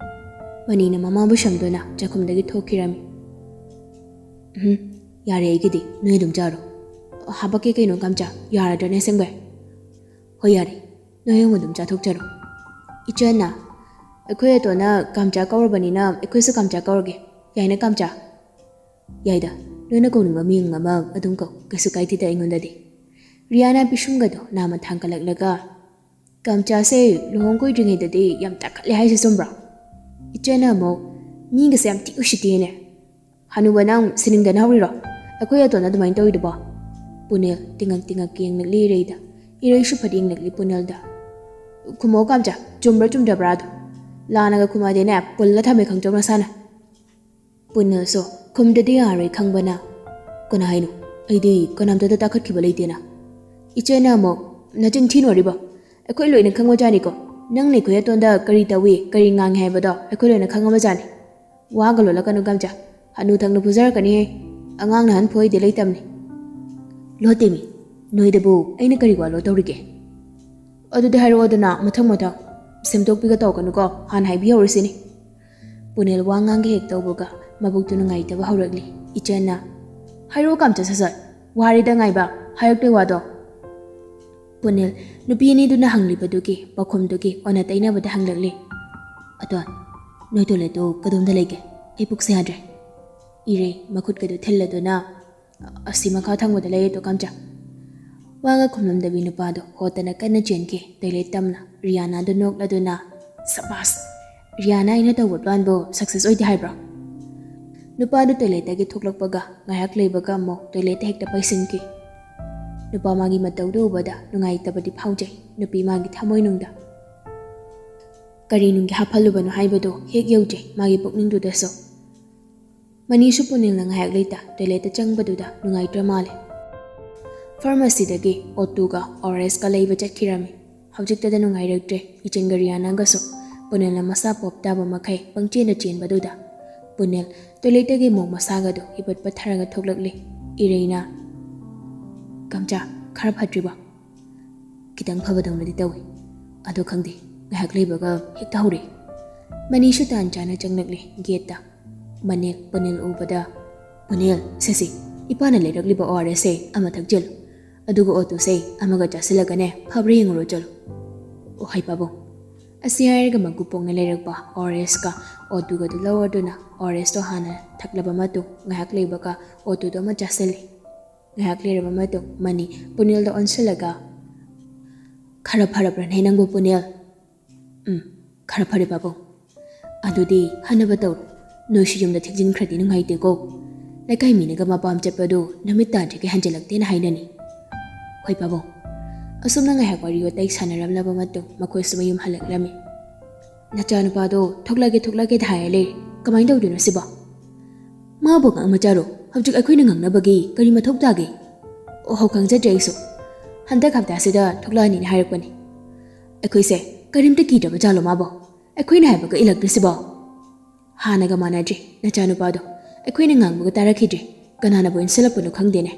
ꯃꯅꯤꯅ ꯃꯃꯥꯕꯨ ꯁꯝꯗꯨꯅ ꯆꯥꯛꯈꯨꯝꯗꯒꯤ ꯊꯣꯛꯈꯤꯔꯝꯃꯤ꯫ "ꯎꯝ, ꯌꯥꯔꯦ ꯑꯩꯒꯤꯗꯤ, ꯅꯣꯏ ꯑꯗꯨꯝ ꯆꯥꯔꯣ꯫ ꯍꯥꯄꯛꯀꯦ ꯀꯩꯅꯣ ꯀꯝꯆꯥ, ꯌꯥꯔꯗ꯭ꯔꯅꯦ ꯑꯁꯦꯡꯕꯩ?" "ꯍꯣꯏ ꯌꯥꯔꯦ, ꯅꯣꯏ ꯑꯍꯨꯝ ꯑꯗꯨꯝ ꯆꯥꯊꯣꯛꯆꯔꯣ꯫ ꯏꯆꯟꯅ, ꯑꯩꯈꯣꯏ ꯑꯇꯣꯟꯅ ꯀꯝꯆꯥ ꯀꯧꯔꯕꯅꯤꯅ ꯑꯩꯈꯣꯏꯁꯨ ꯀꯝꯆꯥ ꯀꯧꯔꯒꯦ꯫ ꯌꯥꯏꯅ ꯀꯝꯆꯥ?" "ꯌꯥꯏꯗ, ꯅꯣꯏꯅ ꯀꯧꯅꯤꯡꯕ ꯃꯤꯡ ꯑꯃ ꯑꯗꯨꯝ ꯀꯧ, ꯀꯩꯁꯨ ꯀꯥꯏꯗꯦꯗ ꯑꯩꯉꯣꯟꯗꯗꯤ꯫" ꯔꯤꯌꯥꯅ ꯄꯤꯁꯨꯝꯒꯗꯣ ꯅꯥꯝꯃ ꯊꯥꯡꯒꯠꯂꯛꯂꯒ, "ꯀꯝꯆꯥꯁꯦ ꯂꯨꯍꯣꯡ ꯀꯨꯏꯗ꯭ꯔꯤꯉꯩꯗꯗꯤ ꯌꯥꯝ ꯇꯥꯈꯠꯂꯦ ꯍꯥꯏꯁꯦ ꯆꯨꯝꯕ꯭ꯔꯣ?" ꯏꯆꯟꯅ ꯑꯃꯨꯛ, "ꯃꯤꯒꯁꯦ ꯌꯥꯝ ꯊꯤ ꯎꯁꯤꯠꯇꯦꯅꯦ꯫ ꯍꯅꯨꯕ ꯅꯪ ꯁꯤꯅꯤꯡꯗꯅ ꯍꯧꯔꯤꯔꯣ? ꯑꯩꯈꯣꯏ ꯑꯇꯣꯟꯅ ꯑꯗꯨꯃꯥꯏꯅ ꯇꯧꯔꯤꯗꯨꯕꯣ?" ꯄꯨꯅꯦꯜ ꯇꯤꯡꯉꯛ ꯇꯤꯡꯉꯛ ꯌꯦꯡꯂꯛꯂꯤ ꯏꯔꯩꯗ꯫ ꯏꯔꯩꯁꯨ ꯐꯠ ꯌꯦꯡꯂꯛꯂꯤ ꯄꯨꯅꯦꯜꯗ꯫ "ꯈꯨꯝꯃꯣ ꯀꯥꯝꯆꯥ, ꯆꯨꯝꯕ꯭ꯔꯥ ꯆꯨꯝꯗꯕ꯭ꯔꯥꯗꯣ꯫ ꯂꯥꯟꯅꯒ ꯈꯨꯝꯃꯗꯤꯅꯦ ꯄꯨꯜꯂ ꯊꯝꯃꯦ ꯈꯪꯖꯧ ꯅꯁꯥꯅ꯫" ꯄꯨꯅꯦꯜꯁꯨ ꯈꯨꯝꯗꯗꯤ ꯌꯥꯔꯣꯏ ꯈꯪꯕꯅ, "ꯀꯅꯥ ꯍꯥꯏꯅꯣ? ꯑꯩꯗꯤ ꯀꯅꯥꯝꯇꯗ ꯇꯥꯈꯠꯈꯤꯕ ꯂꯩꯇꯦꯅ꯫" ꯏꯆꯦꯅ ꯑꯃꯨꯛ, "ꯅꯆꯤꯟ ꯊꯤꯅꯣꯔꯤꯕꯣ? ꯑꯩꯈꯣꯏ ꯂꯣꯏꯅ ꯈꯪꯕꯖꯥꯠꯅꯤꯀꯣ꯫ ꯅꯪꯅ ꯑꯩꯈꯣꯏ ꯑꯇꯣꯟꯗ ꯀꯔꯤ ꯇꯧꯏ, ꯀꯔꯤ ꯉꯥꯡꯉꯤ ꯍꯥꯏꯕꯗꯣ ꯑꯩꯈꯣꯏ ꯂꯣꯏꯅ ꯈꯪꯉꯕꯖꯥꯠꯅꯤ꯫ ꯋꯥꯒ ꯂꯣꯠꯂꯛꯀꯅꯨ ꯀꯥꯝꯆꯥ, ꯍꯅꯨ ꯊꯪꯅ ꯐꯨꯖꯔꯛꯀꯅꯤꯍꯦ꯫ ꯑꯉꯥꯡꯅ ꯑꯍꯟ ꯐꯨꯍꯩꯗꯦ ꯂꯩꯇꯝꯅꯤ꯫" "ꯂꯣꯠꯇꯦꯃꯤ, ꯅꯣꯏꯗꯕꯨ ꯑꯩꯅ ꯀꯔꯤ ꯋꯥ ꯂꯣꯠꯇꯧꯔꯤꯒꯦ?" "ꯑꯗꯨꯗꯤ ꯍꯥꯏꯔꯛꯑꯣꯗꯅ ꯃꯊꯪ ꯃꯊꯪ꯫ ꯁꯦꯝꯗꯣꯛꯄꯤꯒ ꯇꯧꯔꯛꯀꯅꯨꯀꯣ, ꯍꯥꯟꯅ ꯍꯥꯏꯕꯤꯍꯧꯔꯁꯤꯅꯦ꯫" ꯄꯨꯅꯦꯜ ꯋꯥ ꯉꯥꯡꯒꯦ ꯍꯦꯛ ꯇꯧꯕꯒ ꯃꯕꯨꯛꯇꯨ ꯅꯨꯡꯉꯥꯏꯇꯕ ꯍꯧꯔꯛꯂꯤ꯫ ꯏꯆꯟꯅ, "ꯍꯥꯏꯔꯛꯑꯣ ꯀꯥꯝꯆꯥ ꯁꯠ ꯁꯠ, ꯋꯥꯔꯦꯗ ꯉꯥꯏꯕ, ꯍꯥꯏꯔꯛꯇꯣꯏ ꯋꯥꯗꯣ꯫" ꯄꯨꯅꯦꯜ ꯅꯨꯄꯤ ꯑꯅꯤꯗꯨꯅ ꯍꯪꯂꯤꯕꯗꯨꯒꯤ ꯄꯥꯎꯈꯨꯝꯗꯨꯒꯤ ꯑꯣꯟꯅ ꯇꯩꯅꯕꯗ ꯍꯪꯂꯛꯂꯤ꯫ "ꯑꯗꯣ ꯅꯣꯏ ꯇꯣꯏꯂꯦꯠꯇꯨ ꯀꯗꯣꯝꯗ ꯂꯩꯒꯦ? ꯑꯩ ꯄꯨꯛꯁꯦ ꯌꯥꯗ꯭ꯔꯦ꯫" ꯏꯔꯩ ꯃꯈꯨꯠꯀꯗꯨ ꯊꯤꯜꯂꯗꯨꯅ, "ꯑꯁꯤ ꯃꯈꯥ ꯊꯪꯕꯗ ꯂꯩꯌꯦ ꯇꯣ ꯀꯥꯝꯆꯥ꯫" ꯋꯥꯒ ꯈꯨꯝꯂꯝꯗꯕꯤ ꯅꯨꯄꯥꯗꯣ ꯍꯣꯠꯇꯅ ꯀꯟꯅ ꯆꯦꯟꯈꯤ ꯇꯣꯏꯂꯦꯠ ꯇꯝꯅ꯫ ꯔꯤꯌꯥꯅꯥꯗꯨ ꯅꯣꯛꯂꯗꯨꯅ, "ꯁꯕꯥꯁ! ꯔꯤꯌꯥꯅꯥ ꯑꯩꯅ ꯇꯧꯕ ꯄ꯭ꯂꯥꯟꯕꯨ ꯁꯛꯁꯦꯁ ꯑꯣꯏꯗꯦ ꯍꯥꯏꯕ꯭ꯔꯣ?" ꯅꯨꯄꯥꯗꯨ ꯇꯣꯏꯂꯦꯠꯇꯒꯤ ꯊꯣꯛꯂꯛꯄꯒ ꯉꯥꯏꯍꯥꯛ ꯂꯩꯕꯒ ꯑꯃꯨꯛ ꯇꯣꯏꯂꯦꯠꯇ ꯍꯦꯛꯇ ꯄꯩꯁꯤꯟꯈꯤ꯫ ꯅꯨꯄꯥ ꯃꯥꯒꯤ ꯃꯇꯧꯗꯨ ꯎꯕꯗ ꯅꯨꯡꯉꯥꯏꯇꯕꯗꯤ ꯐꯥꯎꯖꯩ ꯅꯨꯄꯤ ꯃꯥꯒꯤ ꯊꯃꯣꯏꯅꯨꯡꯗ꯫ ꯀꯔꯤ ꯅꯨꯡꯒꯤ ꯍꯥꯞꯍꯜꯂꯨꯕꯅꯣ ꯍꯥꯏꯕꯗꯨ ꯍꯦꯛ ꯌꯧꯖꯩ ꯃꯥꯒꯤ ꯄꯨꯛꯅꯤꯡꯗꯨꯗꯁꯨ꯫ ꯃꯅꯤꯁꯨ ꯄꯨꯅꯦꯜꯅ ꯉꯥꯏꯍꯥꯛ ꯂꯩꯇ ꯇꯣꯏꯂꯦꯠꯇ ꯆꯪꯕꯗꯨꯗ ꯅꯨꯡꯉꯥꯏꯇ꯭ꯔ ꯃꯥꯜꯂꯦ꯫ ꯐꯥꯔꯃꯥꯁꯤꯗꯒꯤ ꯑꯣꯇꯨꯒ ꯑꯣꯔꯦꯟꯖꯀ ꯂꯩꯕ ꯆꯠꯈꯤꯔꯝꯃꯤ꯫ ꯍꯧꯖꯤꯛꯇꯗ ꯅꯨꯡꯉꯥꯏꯔꯛꯇ꯭ꯔꯦ ꯏꯆꯟꯒ ꯔꯤꯌꯥꯅꯥꯒꯁꯨ꯫ ꯄꯨꯅꯦꯜꯅ ꯃꯁꯥ ꯄꯣꯞ ꯇꯥꯕ ꯃꯈꯩ ꯄꯪꯆꯦꯟꯗ ꯆꯦꯟꯕꯗꯨꯗ ꯄꯨꯅꯦꯜ ꯇꯣꯏꯂꯦꯠꯇꯒꯤ ꯑꯃꯨꯛ ꯃꯁꯥꯒꯗꯨ ꯏꯄꯠ ꯄꯠꯊꯔꯒ ꯊꯣꯛꯂꯛꯂꯤ꯫ ꯏꯔꯩꯅ, "ꯀꯝꯆꯥ, ꯈꯔ ꯐꯠꯇ꯭ꯔꯤꯕꯣ?" "ꯈꯤꯇꯪ ꯐꯕꯗꯧꯅꯗꯤ ꯇꯧꯏ꯫ ꯑꯗꯣ ꯈꯪꯗꯦ, ꯉꯥꯏꯍꯥꯛ ꯂꯩꯕꯒ ꯍꯦꯛꯇ ꯍꯧꯔꯛꯏ꯫" ꯃꯅꯤꯁꯨ ꯇꯥꯟ ꯆꯥꯅ ꯆꯪꯂꯛꯂꯦ ꯒꯦꯠꯇ꯫ ꯃꯅꯤꯜ, ꯄꯨꯅꯤꯜ ꯎꯕꯗ, "ꯄꯨꯅꯤꯜ, ꯁꯦ ꯁꯦ, ꯏꯄꯥꯅ ꯂꯩꯔꯛꯂꯤꯕ ꯑꯣ ꯑꯥꯔ ꯑꯦꯁꯁꯦ ꯑꯃ ꯊꯛꯆꯤꯜꯂꯨ, ꯑꯗꯨꯒ ꯑꯣꯇꯨꯁꯦ ꯑꯃꯒ ꯆꯥꯁꯤꯜꯂꯒꯅꯦ ꯐꯕ꯭ꯔꯥ ꯌꯦꯡꯉꯨꯔꯣ ꯆꯠꯂꯨ꯫ ꯑꯣ ꯍꯩ ꯄꯥꯕꯨꯡ"꯫ ꯑꯁꯤ ꯍꯥꯏꯔꯒ ꯃꯀꯨ ꯄꯣꯡꯅ ꯂꯩꯔꯛꯄ ꯑꯣ ꯑꯥꯔ ꯑꯦꯁꯀ ꯑꯣꯇꯨꯒꯗꯨ ꯂꯧꯔꯗꯨꯅ ꯑꯣ ꯑꯥꯔ ꯑꯦꯁꯇꯣ ꯍꯥꯟꯅ ꯊꯛꯂꯕ ꯃꯇꯨꯡ ꯉꯥꯏꯍꯥꯛ ꯂꯩꯕꯒ ꯑꯣꯇꯨꯗꯣ ꯑꯃ ꯆꯥꯁꯤꯜꯂꯤ꯫ ꯉꯥꯏꯍꯥꯛ ꯂꯩꯔꯕ ꯃꯇꯨꯡ ꯃꯅꯤ ꯄꯨꯅꯤꯜꯗ ꯑꯣꯟꯁꯤꯜꯂꯒ, "ꯈꯔ ꯐꯔꯕ꯭ꯔꯅꯦ ꯅꯪꯕꯨ ꯄꯨꯅꯤꯜ?" "ꯎꯝ, ꯈꯔ ꯐꯔꯦ ꯄꯥꯕꯨꯡ꯫ ꯑꯗꯨꯗꯤ ꯍꯟꯅꯕ ꯇꯧꯔꯣ꯫ ꯅꯣꯏꯁꯨ ꯌꯨꯝꯗ ꯊꯦꯡꯖꯤꯟꯈ꯭ꯔꯗꯤ ꯅꯨꯡꯉꯥꯏꯇꯦꯀꯣ꯫ ꯂꯩꯀꯥꯏ ꯃꯤꯅꯒ ꯃꯄꯥꯝ ꯆꯠꯄꯗꯨ ꯅꯨꯃꯤꯠ ꯇꯥꯗ꯭ꯔꯤꯒꯩ ꯍꯟꯖꯤꯜꯂꯛꯇꯦꯅ ꯍꯥꯏꯅꯅꯤ꯫ ꯍꯣꯏ ꯄꯥꯕꯨꯡ"꯫ ꯑꯁꯨꯝꯅ ꯉꯥꯏꯍꯥꯛ ꯋꯥꯔꯤ ꯋꯥꯇꯥꯏ ꯁꯥꯟꯅꯔꯝꯂꯕ ꯃꯇꯨꯡ ꯃꯈꯣꯏꯁꯨ ꯃꯌꯨꯝ ꯍꯜꯂꯛꯂꯝꯃꯤ꯫ "ꯅꯆꯥꯅꯨꯄꯥꯗꯣ ꯊꯣꯛꯂꯛꯑꯒꯦ ꯊꯣꯛꯂꯛꯑꯒꯦꯗ ꯍꯥꯏꯔ ꯂꯩꯔꯦ꯫ ꯀꯃꯥꯏꯅ ꯇꯧꯗꯣꯏꯅꯣ ꯁꯤꯕꯣ?" "ꯃꯥꯕꯨ ꯑꯉꯥꯡ ꯃꯆꯥꯔꯣ? ꯍꯧꯖꯤꯛ ꯑꯩꯈꯣꯏꯅ ꯉꯥꯡꯅꯕꯒꯤ ꯀꯔꯤ ꯃꯊꯧ ꯇꯥꯒꯦ?" "ꯑꯣꯍꯣ, ꯈꯪꯖꯗ꯭ꯔꯦ ꯑꯩꯁꯨ꯫ ꯍꯟꯗꯛ ꯍꯞꯇꯥꯁꯤꯗ ꯊꯣꯛꯂꯛꯑꯅꯤꯅ ꯍꯥꯏꯔꯛꯄꯅꯤ꯫ ꯑꯩꯈꯣꯏꯁꯦ ꯀꯔꯤꯝꯇ ꯀꯤꯗ꯭ꯔꯕ ꯖꯥꯠꯂꯣ ꯃꯥꯕꯣ? ꯑꯩꯈꯣꯏꯅ ꯍꯥꯏꯕꯒ ꯏꯜꯂꯛꯇ꯭ꯔꯤꯁꯤꯕꯣ?" "ꯍꯥꯟꯅꯒ ꯃꯥꯟꯅꯗ꯭ꯔꯦ ꯅꯆꯥꯅꯨꯄꯥꯗꯣ꯫ ꯑꯩꯈꯣꯏꯅ ꯉꯥꯡꯕꯒ ꯇꯥꯔꯛꯈꯤꯗ꯭ꯔꯦ꯫ ꯀꯅꯥꯅꯕꯨ ꯏꯟꯁꯤꯜꯂꯛꯄꯅꯣ ꯈꯪꯗꯦꯅꯦ"꯫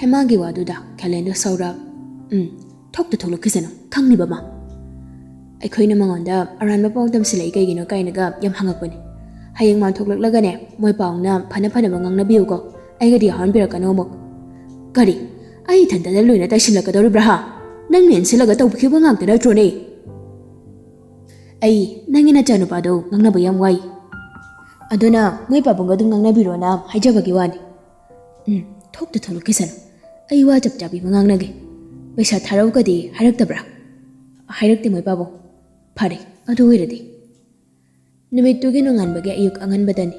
ꯍꯦꯃꯥꯒꯤ ꯋꯥꯗꯨꯗ ꯈꯦꯂꯦꯟꯗꯣ ꯁꯥꯎꯔꯛ, "ꯎꯝ, ꯊꯣꯛꯇ ꯊꯣꯛꯂꯛꯈꯤꯁꯅꯨ, ꯈꯪꯂꯤꯕ ꯃꯥ꯫ ꯑꯩꯈꯣꯏꯅ ꯃꯉꯣꯟꯗ ꯑꯔꯥꯟꯕ ꯄꯥꯎ ꯇꯝꯁꯤꯜꯂꯛꯏ ꯀꯩꯒꯤꯅꯣ ꯀꯥꯏꯅꯒ ꯌꯥꯝ ꯍꯪꯉꯛꯄꯅꯦ꯫ ꯍꯌꯦꯡ ꯃꯥ ꯊꯣꯛꯂꯛꯂꯒꯅꯦ ꯃꯣꯏ ꯄꯥꯎꯅ ꯐꯅ ꯐꯅꯕ ꯉꯥꯡꯅꯕꯤꯌꯨꯀꯣ꯫ ꯑꯩꯒꯗꯤ ꯌꯥꯎꯍꯟꯕꯤꯔꯛꯀꯅꯨ ꯑꯃꯨꯛ"꯫ "ꯀꯔꯤ? ꯑꯩ ꯏꯊꯟꯇꯗ ꯂꯣꯏꯅ ꯇꯩꯁꯤꯜꯂꯛꯀꯗꯧꯔꯤꯕ꯭ꯔꯥ ꯍꯥ? ꯅꯪꯅ ꯏꯟꯁꯤꯜꯂꯒ ꯇꯧꯕꯤꯈꯤꯕ ꯉꯥꯛꯇ ꯅꯠꯇ꯭ꯔꯣꯅꯦ?" "ꯑꯩ ꯅꯪꯒꯤ ꯅꯆꯥꯅꯨꯄꯥꯗꯣ ꯉꯥꯡꯅꯕ ꯌꯥꯝ ꯋꯥꯏ꯫ ꯑꯗꯨꯅ ꯃꯣꯏ ꯄꯥꯕꯨꯡꯒ ꯑꯗꯨꯝ ꯉꯥꯡꯅꯕꯤꯔꯣꯅ ꯍꯥꯏꯖꯕꯒꯤ ꯋꯥꯅꯤ"꯫ "ꯎꯝ, ꯊꯣꯛꯇ ꯊꯣꯛꯂꯛꯈꯤꯁꯅꯨ꯫ ꯑꯩ ꯋꯥ ꯆꯞ ꯆꯥꯕꯤ ꯑꯃ ꯉꯥꯡꯅꯒꯦ꯫ ꯄꯩꯁꯥ ꯊꯥꯔꯛꯎꯒꯗꯤ ꯍꯥꯏꯔꯛꯇꯕ꯭ꯔꯥ?" "ꯍꯥꯏꯔꯛꯇꯦ ꯃꯣꯏ ꯄꯥꯕꯨꯡ"꯫ "ꯐꯔꯦ, ꯑꯗꯨ ꯑꯣꯏꯔꯗꯤ"꯫ ꯅꯨꯃꯤꯠꯇꯨꯒꯤ ꯅꯣꯡꯉꯥꯟꯕꯒꯤ ꯑꯌꯨꯛ ꯑꯉꯟꯕꯗꯅꯤ꯫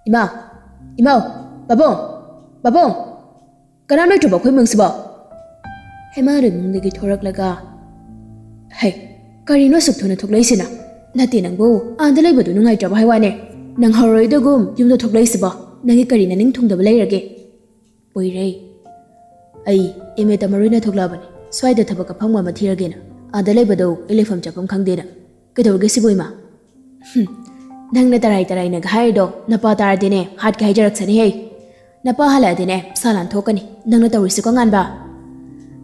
"ꯏꯃꯥ! ꯏꯃꯥꯎ! ꯄꯥꯕꯨꯡ! ꯄꯥꯕꯨꯡ! ꯀꯅꯥꯝ ꯂꯩꯇ꯭ꯔꯕꯣ ꯑꯩꯈꯣꯏ ꯏꯃꯨꯡꯁꯤꯕꯣ?" ꯍꯦꯃꯥꯗꯨ ꯏꯃꯨꯡꯗꯒꯤ ꯊꯣꯔꯛꯂꯒ, "ꯍꯩ, ꯀꯔꯤꯅꯣ ꯑꯁꯨꯛ ꯊꯨꯅ ꯊꯣꯛꯂꯛꯏꯁꯤꯅ? ꯅꯠꯇꯦ ꯅꯪꯕꯨ, ꯑꯥꯗ ꯂꯩꯕꯗꯨ ꯅꯨꯡꯉꯥꯏꯇ꯭ꯔꯕ ꯍꯥꯏ ꯋꯥꯅꯦ꯫ ꯅꯪꯍꯧꯔꯣꯏꯗꯒꯨꯝ ꯌꯨꯝꯗ ꯊꯣꯛꯂꯛꯏꯁꯤꯕꯣ? ꯅꯪꯒꯤ ꯀꯔꯤ ꯅꯅꯤꯡ ꯊꯨꯡꯗꯕ ꯂꯩꯔꯒꯦ?" "ꯑꯣꯏꯔꯦ꯫ ꯑꯩ ꯑꯦꯝ ꯑꯦ ꯇꯝꯃꯔꯣꯏꯅ ꯊꯣꯛꯂꯛꯑꯕꯅꯤ꯫ ꯁ꯭ꯋꯥꯏꯗ ꯊꯕꯛ ꯑꯐꯪꯕ ꯑꯃ ꯊꯤꯔꯒꯦꯅ꯫ ꯑꯥꯗ ꯂꯩꯕꯗꯣ ꯑꯩ ꯂꯩꯐꯝ ꯆꯥꯐꯝ ꯈꯪꯗꯦꯅ꯫ ꯀꯩꯗꯧꯔꯒꯦ ꯁꯤꯕꯨ ꯏꯃꯥ?" "ꯍꯨꯝ, ꯅꯪꯅ ꯇꯔꯥꯏ ꯇꯔꯥꯏꯅꯒ ꯍꯥꯏꯔꯤꯗꯣ ꯅꯄꯥ ꯇꯥꯔꯗꯤꯅꯦ ꯍꯥꯠꯀꯦ ꯍꯥꯏꯖꯔꯛꯁꯅꯤꯍꯦ꯫ ꯅꯄꯥ ꯍꯜꯂꯛꯑꯗꯤꯅꯦ ꯁꯥ ꯂꯥꯟ ꯊꯣꯛꯀꯅꯤ꯫ ꯅꯪꯅ ꯇꯧꯔꯤꯁꯤꯀꯣ ꯉꯥꯟꯕ?"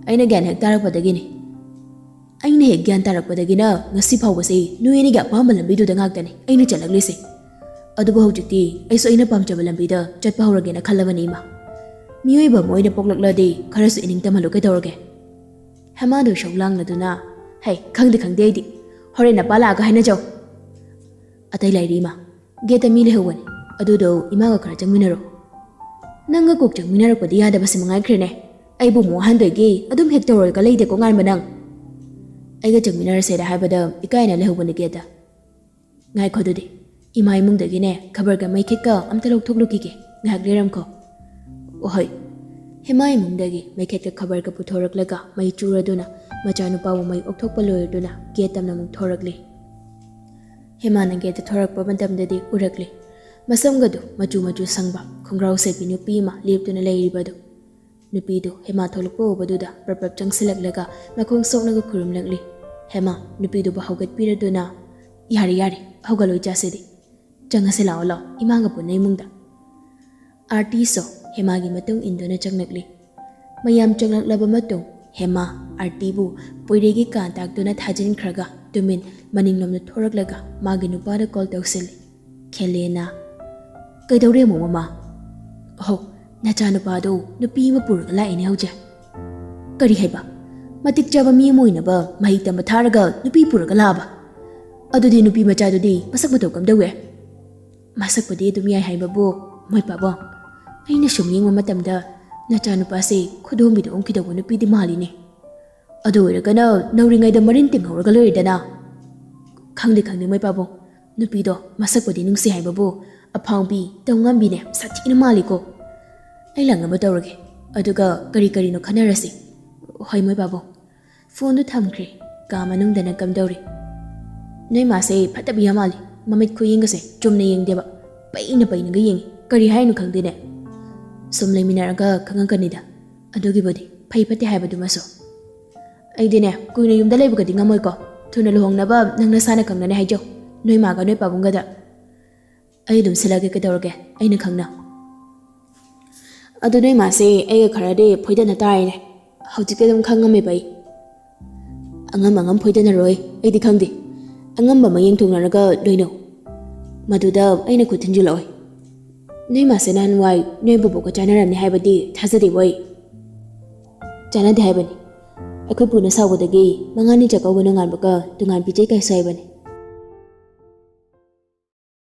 "ꯑꯩꯅ ꯒ꯭ꯌꯥꯟ ꯍꯦꯛ ꯇꯥꯔꯛꯄꯗꯒꯤꯅꯤ"꯫ ꯑꯩꯅ ꯍꯦꯛ ꯒ꯭ꯌꯥꯟ ꯇꯥꯔꯛꯄꯗꯒꯤꯅ ꯉꯁꯤ ꯐꯥꯎꯕꯁꯤ ꯅꯣꯏ ꯑꯅꯤꯒꯤ ꯑꯄꯥꯝꯕ ꯂꯝꯕꯤꯗꯨꯗ ꯉꯥꯛꯇꯅꯤ ꯑꯩꯅ ꯆꯠꯂꯛꯂꯤꯁꯦ꯫ ꯑꯗꯨꯕꯨ ꯍꯧꯖꯤꯛꯇꯤ ꯑꯩꯁꯨ ꯑꯩꯅ ꯄꯥꯝꯖꯕ ꯂꯝꯕꯤꯗ ꯆꯠꯄ ꯍꯧꯔꯒꯦꯅ ꯈꯜꯂꯕꯅꯤ, ꯏꯃꯥ꯫ ꯃꯤꯑꯣꯏꯕ ꯑꯃ ꯑꯣꯏꯅ ꯄꯣꯛꯂꯛꯂꯗꯤ ꯈꯔꯁꯨ ꯏꯅꯤꯡ ꯇꯝꯍꯜꯂꯨ ꯀꯩꯗꯧꯔꯒꯦ? ꯍꯦꯃꯥꯗꯣ ꯏꯁꯧ ꯂꯥꯡꯂꯗꯨꯅ, "ꯍꯩ, ꯈꯪꯗꯦ ꯈꯪꯗꯦ ꯑꯩꯗꯤ꯫ ꯍꯣꯔꯦꯟ ꯅꯄꯥ ꯂꯥꯛꯑꯒ ꯍꯥꯏꯅꯖꯧ꯫ ꯑꯇꯩ ꯂꯩꯔꯤ, ꯏꯃꯥ꯫ ꯒꯦꯠꯇ ꯃꯤ ꯂꯩꯍꯧꯕꯅꯤ꯫ ꯑꯗꯨꯗꯣ ꯏꯃꯥꯒ ꯈꯔ ꯆꯪꯃꯤꯟꯅꯔꯣ꯫" "ꯅꯪꯒ ꯀꯣꯛ ꯆꯪꯃꯤꯟꯅꯔꯛꯄꯗꯤ ꯌꯥꯗꯕꯁꯤ ꯃꯉꯥꯏꯈ꯭ꯔꯦꯅꯦ꯫ ꯑꯩꯕꯨ ꯑꯃꯨꯛ ꯋꯥꯍꯟꯗꯣꯏꯒꯤ ꯑꯗꯨꯝ ꯍꯦꯛ ꯇꯧꯔꯒ ꯂꯩꯗꯦꯀꯣ, ꯉꯥꯟꯕ ꯅꯪ꯫" ꯑꯩꯒ ꯆꯪꯃꯤꯟꯅꯔꯁꯦꯅ ꯍꯥꯏꯕꯗ ꯏꯀꯥꯏꯅ ꯂꯩꯍꯧꯕꯅꯤ ꯒꯦꯠꯇ꯫ "ꯉꯥꯏꯈꯣ ꯑꯗꯨꯗꯤ, ꯏꯃꯥ ꯏꯃꯨꯡꯗꯒꯤꯅꯦ ꯈꯕꯔꯒ ꯃꯩꯈꯦꯠꯀ ꯑꯝꯇ ꯂꯧꯊꯣꯛꯂꯨꯈꯤꯒꯦ, ꯉꯥꯏꯍꯥꯛ ꯂꯩꯔꯝꯈꯣ꯫" "ꯑꯣ ꯍꯣꯏ꯫" ꯍꯦꯃꯥ ꯏꯃꯨꯡꯗꯒꯤ ꯃꯩꯈꯦꯠꯀ ꯈꯕꯔꯒ ꯄꯨꯊꯣꯔꯛꯂꯒ ꯃꯩ ꯆꯨꯔꯗꯨꯅ ꯃꯆꯥꯅꯨꯄꯥꯕꯨ ꯃꯩ ꯑꯣꯛꯊꯣꯛꯄ ꯂꯣꯏꯔꯗꯨꯅ ꯒꯦꯠ ꯇꯝꯅ ꯑꯃꯨꯛ ꯊꯣꯔꯛꯂꯤ꯫ ꯍꯦꯃꯥꯅ ꯒꯦꯠꯇ ꯊꯣꯔꯛꯄ ꯃꯇꯝꯗꯗꯤ ꯎꯔꯛꯂꯤ, ꯃꯁꯝꯒꯗꯨ ꯃꯆꯨ ꯃꯆꯨ ꯁꯪꯕ ꯈꯣꯡꯒ꯭ꯔꯥꯎ ꯁꯦꯠꯄꯤ ꯅꯨꯄꯤ ꯑꯃ ꯂꯦꯞꯇꯨꯅ ꯂꯩꯔꯤꯕꯗꯨ꯫ ꯅꯨꯄꯤꯗꯨ ꯍꯦꯃꯥ ꯊꯣꯛꯂꯛꯄ ꯎꯕꯗꯨꯗ ꯄ꯭ꯔꯞ ꯄ꯭ꯔꯞ ꯆꯪꯁꯤꯜꯂꯛꯂꯒ ꯃꯈꯣꯡ ꯁꯣꯛꯅꯒ ꯈꯨꯔꯨꯝꯂꯛꯂꯤ꯫ ꯍꯦꯃꯥ ꯅꯨꯄꯤꯗꯨꯕꯨ ꯍꯧꯒꯠꯄꯤꯔꯗꯨꯅ, "ꯌꯥꯔꯦ ꯌꯥꯔꯦ, ꯍꯧꯒꯠꯂꯣ ꯏꯆꯥꯁꯤꯗꯤ꯫ ꯆꯪꯉꯁꯤ ꯂꯥꯛꯑꯣ ꯂꯥꯛꯑꯣ, ꯏꯃꯥꯒ ꯄꯨꯟꯅ ꯏꯃꯨꯡꯗ꯫" ꯑꯥꯔꯇꯤꯁꯨ ꯍꯦꯃꯥꯒꯤ ꯃꯇꯨꯡ ꯏꯟꯗꯨꯅ ꯆꯪꯂꯛꯂꯤ꯫ ꯃꯌꯥꯝ ꯆꯪꯂꯛꯂꯕ ꯃꯇꯨꯡ ꯍꯦꯃꯥ ꯑꯥꯔꯇꯤꯕꯨ ꯄꯣꯏꯔꯩꯒꯤ ꯀꯥ ꯇꯥꯛꯇꯨꯅ ꯊꯥꯖꯤꯟꯈ꯭ꯔꯒ ꯇꯨꯃꯤꯟ ꯃꯅꯤꯡꯂꯣꯝꯗ ꯊꯣꯔꯛꯂꯒ ꯃꯥꯒꯤ ꯅꯨꯄꯥꯗ ꯀꯣꯜ ꯇꯧꯁꯤꯜꯂꯤ꯫ ꯈꯦꯂꯦꯅ, "ꯀꯩꯗꯧꯔꯦ ꯑꯃꯨꯛ, ꯃꯃꯥ?" "ꯑꯍꯣ, ꯅꯆꯥꯅꯨꯄꯥꯗꯣ ꯅꯨꯄꯤ ꯑꯃ ꯄꯨꯔꯒ ꯂꯥꯛꯏꯅꯦ ꯍꯧꯖꯤꯛ꯫" "ꯀꯔꯤ ꯍꯥꯏꯕ? ꯃꯇꯤꯛ ꯆꯥꯕ ꯃꯤ ꯑꯃ ꯑꯣꯏꯅꯕ ꯃꯍꯩ ꯇꯝꯕ ꯊꯥꯔꯒ ꯅꯨꯄꯤ ꯄꯨꯔꯒ ꯂꯥꯛꯑꯕ? ꯑꯗꯨꯗꯤ ꯅꯨꯄꯤ ꯃꯆꯥꯗꯨꯗꯤ ꯃꯁꯛ ꯃꯇꯧ ꯀꯝꯗꯧꯋꯦ?" "ꯃꯁꯛꯄꯨꯗꯤ ꯑꯗꯨꯝ ꯌꯥꯏ ꯍꯥꯏꯕꯕꯨ, ꯃꯣꯏ ꯄꯥꯕꯨꯡ, ꯑꯩꯅ ꯁꯨꯝ ꯌꯦꯡꯕ ꯃꯇꯝꯗ ꯅꯆꯥꯅꯨꯄꯥꯁꯦ ꯈꯨꯗꯣꯝꯕꯤꯗ ꯑꯣꯟꯈꯤꯗꯧꯕ ꯅꯨꯄꯤꯗꯤ ꯃꯥꯜꯂꯤꯅꯦ꯫ ꯑꯗꯨ ꯑꯣꯏꯔꯒꯅ ꯅꯧꯔꯤꯉꯩꯗ ꯃꯔꯤꯟ ꯇꯤꯡꯍꯧꯔꯒ ꯂꯣꯏꯔꯦꯗꯅ꯫" "ꯈꯪꯗꯦ ꯈꯪꯗꯦ ꯃꯣꯏ ꯄꯥꯕꯨꯡ, ꯅꯨꯄꯤꯗꯣ ꯃꯁꯛꯄꯨꯗꯤ ꯅꯨꯡꯁꯤ ꯍꯥꯏꯕꯕꯨ ꯑꯐꯥꯎꯕꯤ, ꯇꯧꯉꯝꯕꯤꯅꯦ, ꯁꯥꯊꯤꯅ ꯃꯥꯜꯂꯤꯀꯣ꯫ ꯑꯩ ꯂꯥꯛꯅꯕ ꯇꯧꯔꯒꯦ, ꯑꯗꯨꯒ ꯀꯔꯤ ꯀꯔꯤꯅꯣ ꯈꯟꯅꯔꯁꯤ꯫" "ꯍꯣꯏ ꯃꯣꯏ ꯄꯥꯕꯨꯡ꯫" ꯐꯣꯟꯗꯨ ꯊꯝꯈ꯭ꯔꯦ꯫ ꯀꯥ ꯃꯅꯨꯡꯗꯅ ꯀꯝꯗꯧꯔꯤ? "ꯅꯣꯏ ꯃꯥꯁꯦ ꯐꯠꯇꯕ ꯌꯥꯝ ꯃꯥꯜꯂꯤ꯫ ꯃꯃꯤꯠ ꯈꯨꯌꯦꯡꯒꯁꯦ ꯆꯨꯝꯅ ꯌꯦꯡꯗꯦꯕ꯫ ꯄꯩꯅ ꯄꯩꯅꯒ ꯌꯦꯡꯉꯤ꯫ ꯀꯔꯤ ꯍꯥꯏꯅꯣ ꯈꯪꯗꯦꯅꯦ꯫ ꯁꯨꯝ ꯂꯩꯃꯤꯟꯅꯔꯒ ꯈꯪꯉꯛꯀꯅꯤꯗ꯫ ꯑꯗꯨꯒꯤꯕꯨꯗꯤ ꯐꯩ ꯐꯠꯇꯦ ꯍꯥꯏꯕꯗꯨꯃꯁꯨ꯫ ꯑꯩꯗꯤꯅꯦ, ꯀꯨꯏꯅ ꯌꯨꯝꯗ ꯂꯩꯕꯒꯗꯤ ꯉꯝꯃꯣꯏꯀꯣ꯫ ꯊꯨꯅ ꯂꯨꯍꯣꯡꯅꯕ ꯅꯪ ꯅꯁꯥꯅ ꯈꯪꯅꯅꯦ ꯍꯥꯏꯖꯧ, ꯅꯣꯏ ꯃꯥꯒ ꯅꯣꯏ ꯄꯥꯕꯨꯡꯒꯗ꯫ ꯑꯩ ꯑꯗꯨꯝ ꯁꯤꯜꯂꯒꯦ ꯀꯩꯗꯧꯔꯒꯦ, ꯑꯩꯅ ꯈꯪꯅ꯫ ꯑꯗꯨ ꯅꯣꯏ ꯃꯥꯁꯦ ꯑꯩꯒ ꯈꯔꯗꯤ ꯐꯣꯏꯗꯅ ꯇꯥꯔꯤꯅꯦ꯫ ꯍꯧꯖꯤꯛꯇꯤ ꯑꯗꯨꯝ ꯈꯪꯉꯝꯃꯦꯕ ꯑꯩ꯫ ꯑꯉꯝ ꯑꯉꯝ ꯐꯣꯏꯗꯅꯔꯣꯏ, ꯑꯩꯗꯤ ꯈꯪꯗꯦ꯫ ꯑꯉꯝꯕ ꯑꯃ ꯌꯦꯡꯊꯣꯛꯅꯔꯒ ꯂꯣꯏꯅꯧ꯫ ꯃꯗꯨꯗ ꯑꯩꯅ ꯈꯨꯠ ꯊꯤꯟꯖꯤꯜꯂꯛꯑꯣꯏ꯫ ꯅꯣꯏ ꯃꯥꯁꯦ ꯅꯍꯥꯟꯋꯥꯏ ꯅꯣꯏ ꯕꯣꯕꯣꯛꯀ ꯆꯥꯟꯅꯔꯝꯅꯤ ꯍꯥꯏꯕꯗꯤ ꯊꯥꯖꯗꯦꯕꯣ ꯑꯩ꯫ ꯆꯥꯟꯅꯗꯦ ꯍꯥꯏꯕꯅꯤ꯫ ꯑꯩꯈꯣꯏ ꯄꯨꯅ ꯁꯥꯎꯕꯗꯒꯤ ꯃꯉꯥꯅꯤ ꯆꯥꯛꯀꯧꯕ ꯅꯣꯡꯉꯥꯟꯕꯒ ꯇꯣꯉꯥꯟ ꯄꯤꯖꯩ ꯀꯥꯏꯁꯨ ꯍꯥꯏꯕꯅꯤ꯫